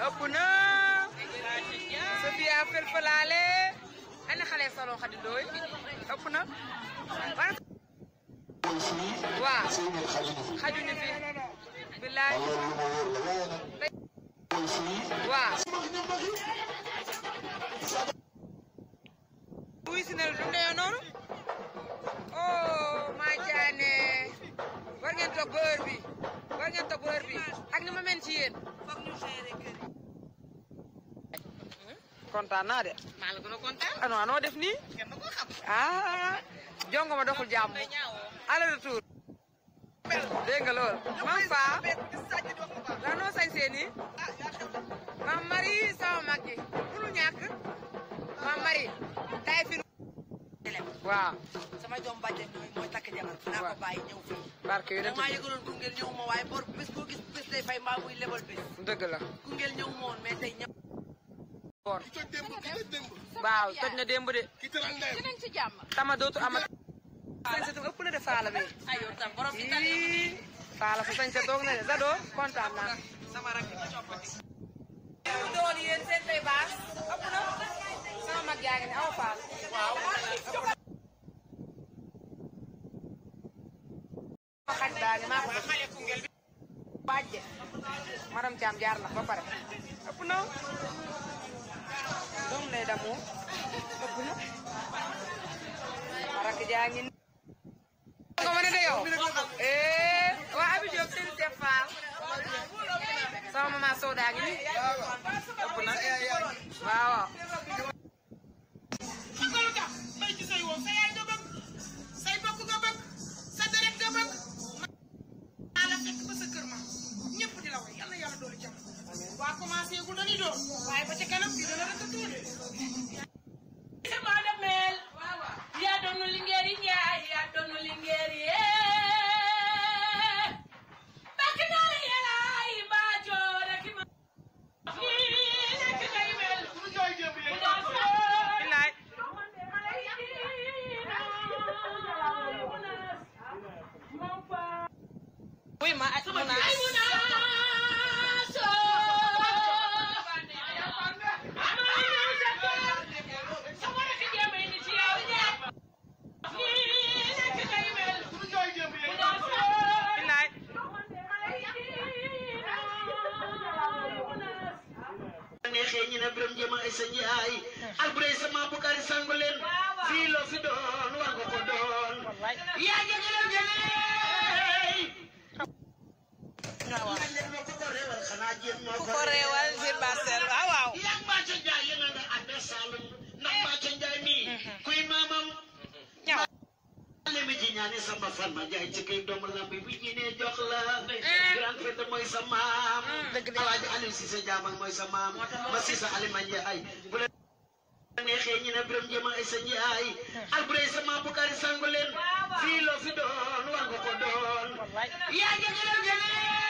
ëpp na Sofia felfalaale ana xale salon Xadi Ndooy ëpp na waaw xajuñu fi billaay waaw wuy si ne du ndeyoo noonu oh maa jaane war ngeen toog ba heure bi war ngeen toog ba heure bi ak ni ma mel ci yéen kontaan naa de maa la gën a kontaan ah noo def nii ah jongo ma doxul jàmm ala retour dégg nga lool mam fa la noo sañsee nii mam mari sama mag ji munu ñàkk mam mari tay fi waaw sama jom bàjjen mooy takk jabar naa ko bàyyi ñëw fii barke yu maa yëgaloon Koungheul ñëw ma waaye bor bés boo gis bés day fay mbaa muy lebal bés dëgg la Koungheul ñëw ma woon mais tey ñëw waaw toj na démb de dinañ ci jàmm tama dootu amat sañse tu ëpp na de faala bi ayo tam borom fi tali faala sa sañse toog na de Zado kontaan naa sama rakk ma coppati doon yéen seen tey baas ëpp na sama mag yaa ngi ne aw faal waaw xaj baa ngi maa ko def bàjje madame Thiam jaar na ba pare ëpp na doom lay damoo ëpp na ma rakk jaa ngi ko ma ne de yow waa Abi Diop seen Seex Faal sama mama Sow daa ngi ni ëpp na waaw may ci say woo sa yaay nga bëgg say bokk nga bëgg sa deret nga bëgg maa la fekk ba sa kër ma ñëpp di la way yàlla yàlla doolu jàmm waa commencé gu dañuy doon waaye ba ca kanam fii dana rek a tuuti sama demel yaa doonu Linguère Ndiaye yaa doonu Linguère bakk naa la yelaay ba joore ki ma nii nekk ngay mel bilaay wuy ma ak mu naa neexee ñu ne Birame Jéema ay sa Njaay alburey sama bukari sangu leen fii loo fi doon war nga ko doon yaa jëgëral jëgëy ku ko réewal xanaa jéem moo ku ko réewal biir Barcel waaw waaw yaa Mbathio Ndiaye yéen a nga ànde Saalum ndax Mbathio Ndiaye mii kuy maamam lemi ji ñaani sama fan ma jaay ci kay doomu lamb bi ñine jox la grand frère mooy sa maam Alaaji Aliou Cissé Jaamal mooy sa maam ma Cissé Alima Ndiaye bu la neexee ñu ne Birame Jéema ay sa Njaay alburey sama bukari sangu leen fii loo fi doon war nga ko doon yaa jëgëral jëgëy